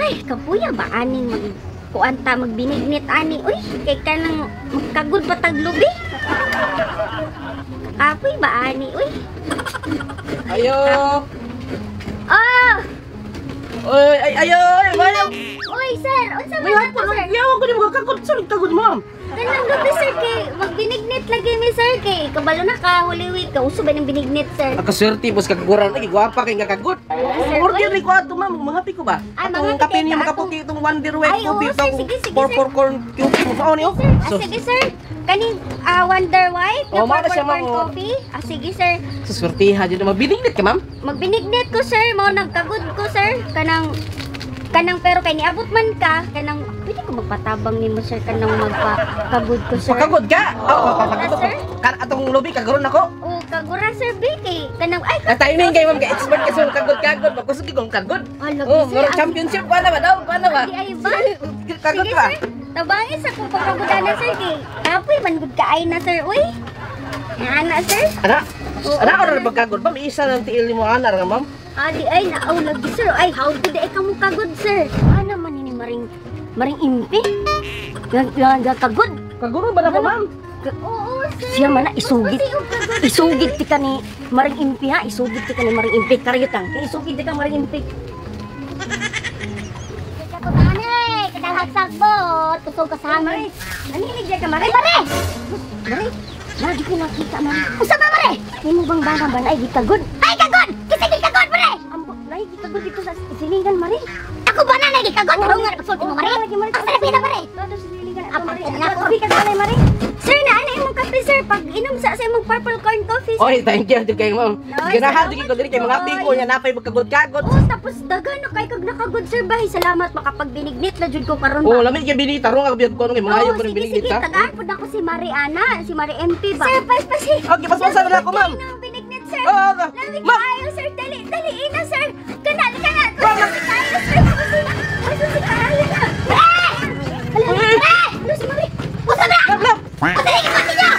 Ay, kapuya ba aning mag kuanta magbinignit ani? Uy, kay kanang magkagod pa taglubi. Kapoy ba ani? Uy. Ayo. Ah! Oy, ay ayo, ay mayo. Uy, sir, unsa May man hapon, ato, sir? yawa ko ni mga kagod, sir, kagod ma'am. Kanang lubi, sir, kay magbinignit lagi mi, sir, kay kabalo na ka, Holy Week, kauso ba ng binignit, sir? Akaswerte boss kaguran lagi gwapa kay nga kagod. Sir, Order oy. ni ko ato ma'am, mga ko ba? Ay, Atong mga kape kape niyo ka, makaputi itong Wonder White Ay, oo, coffee sir, itong sige, sige, purple corn cube mo niyo. Sir, ah, sige, sir. Kaning Wonder White na Oh, mao na purple siya, ma'am, corn oh. coffee. Ah, sige, sir. Sa swertiha jud mabinignit ka ma'am. Magbinignit ko, sir. Mao nagkagod ko, sir. Kanang kanang pero kay niabot man ka, kanang pwede ko magpatabang nimo, sir, kanang magpakagod ko, sir. Pakagod ka. Oh, Ah, sir? Kan atong lubi kaguron ako. O kagura, sir, B, kay kanang ay Ang timing kay ma'am kay expert kasi kung kagod-kagod, magkusog kong kagod. Ah, lagi, Oh, sir. murag championship pa na ba daw? Pa na ba? Di ay ba? Kagod Sige, ba? sir. Tabangin sa kung pagkagudanan, sir, kay kapoy man gud kaay na, sir. Uy. Ana, sir. Ana, Oo, ana sir. ora magkagod ma'am, isa lang tiil nimo ana ra ma'am. Adi ay naaw lagi, sir. Ay, how did ay kamo kagod, sir? Ana man ni maring maring impi. Kagod. Kaguro ba na ko ma'am? Oo, sir. Siya man na isugid. Isugid ti ka ni Maring Impi ha. Isugid ti ka ni Maring Impi. Karyutang. Isugid ti ka Maring Impi. Kadalhag sagbot, kusog ka sa hangin. Naninig ka, Mare. Ay, mare! Mare, lagi ko nakita, Mare. Usa ba, mare? Nimo bang bana ba na ay gikagod? Ay, kagod! Kasi gikagod, mare! Ambo, ay gikagod dito sa silingan, Mare. Ako ba na nagikagod? Tarong nga napagsulti mo, mare? Lagi, Mare. Asa na pila, mare? Todo sa silingan. Ato, Apa, Mare. kanya ko. Kape ka sa Mare. Sir, na ano imong kape, sir? Pag inom sa imong purple corn coffee, sir. Oy, thank you jud kay ma'am. Ay, Ganahan salamat jud ko diri kay mga po. ko nya napay magkagod-kagod. Oh, tapos daga na kay kag nakagod, sir, bay. Salamat makapagbinignit na jud ko karon Oh, ba. lami kay binita rong ang biyag ko nung mga ayo Oo, ko ning sige, binignit sige, ha. tagaan po na ako si Mariana, si Mari MP ba? Sir, pas, pas. Okay, paspasan na ako, ma'am. Ang binignit, sir. Oo, oo. Lami Ma'am. kaayo, sir. Dali, dali, ina, sir. Kana, kana. Masusi kaayo, sir. Masusi kaayo na. Hala, hala, hala, si Mari. Usa ba? Lab, lab. Usa na gikagod ninyo?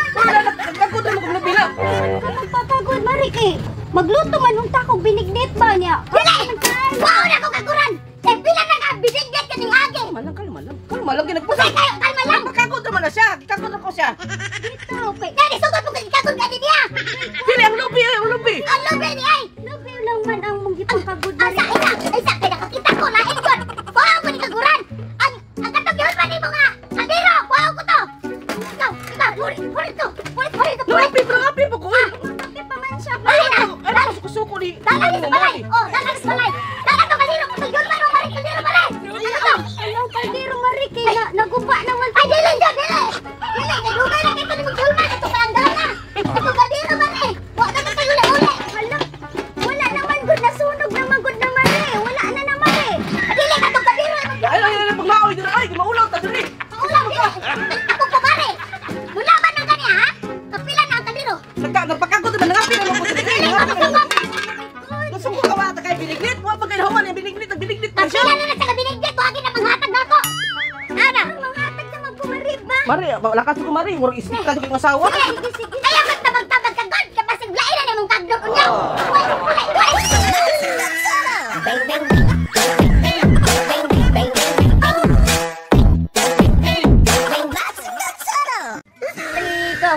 Wala na kagod na mo kung lubila. Ka magpapagod, Mari, kay magluto man unta kog binignit ba niya? Dili! Wow na ko kaguran! Eh, pila na ka binigyan ka ning agi! Malang kalma lang. Kalma lang Usa ginagpasa. kayo, kalma lang! Magkagod naman na siya. Gikagod ako siya. Dito, kay Dali, sugod mo kagod ka niya! Dili ang lubi, ang lubi. Ang lubi ni ay! lubi lang man ang mong gipangkagod, Ang Mari. sa ina! Ay sa kay nakakita ko lain yun! Wow ko ni kaguran! Ang katong yun man nimo nga! Kaldero! Wow ko to! Ikaw! Ikaw! Purit! Purit to! Purit! Purit to! Purit! Nangapi, nangapi po ko. Uy. Kape pa man siya. Ay na! Ay, ano suko-suko ni. Dalan sa balay! Oh, dalan sa balay! Dalan to kaldero! Katong yun man mo mari kaldero balay! Ano to? Anong kaldero, Mari, kay na, naguba naman. Ay dili yun! Dili! Dili! Kay dugay na kito ni mong yun man! Ito pa ang dala! Ito kaldero mari! Wa na to uli-uli! Hala, wala naman gud, nasunog naman gud na, Mari. Wala na naman eh. Dili katong kaldero! Ay, ay, ay, pagmaoy diri. Ay, maulaw ta diri. Paulam dili! Ako ko mari! Mulaban ng kaniya ha? Kapila na ang kaldero! Nagka nagpakagod naman nangapi naman ko diri. Dili ka masugod! Nasuko ka ba ta kay binignit? Wa pa kay human ang binignit, ang binignit pa siya. Kapila na lang sa kabinigit! Huwagin na manghatag na ako! Ana! Manghatag naman ko, Mari ba? Mari, lakas ko mari, murag isip ka kay asawa. Sige, sige. Kaya magtabag-tabag ka god! Kapasig lain na nimong kagdog unya! Uy! Uy! Uy! Bang bang bang bang bang bang bang bang bang Rico.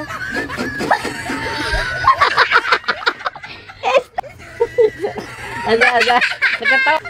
Ala, ala. Nagkatawa.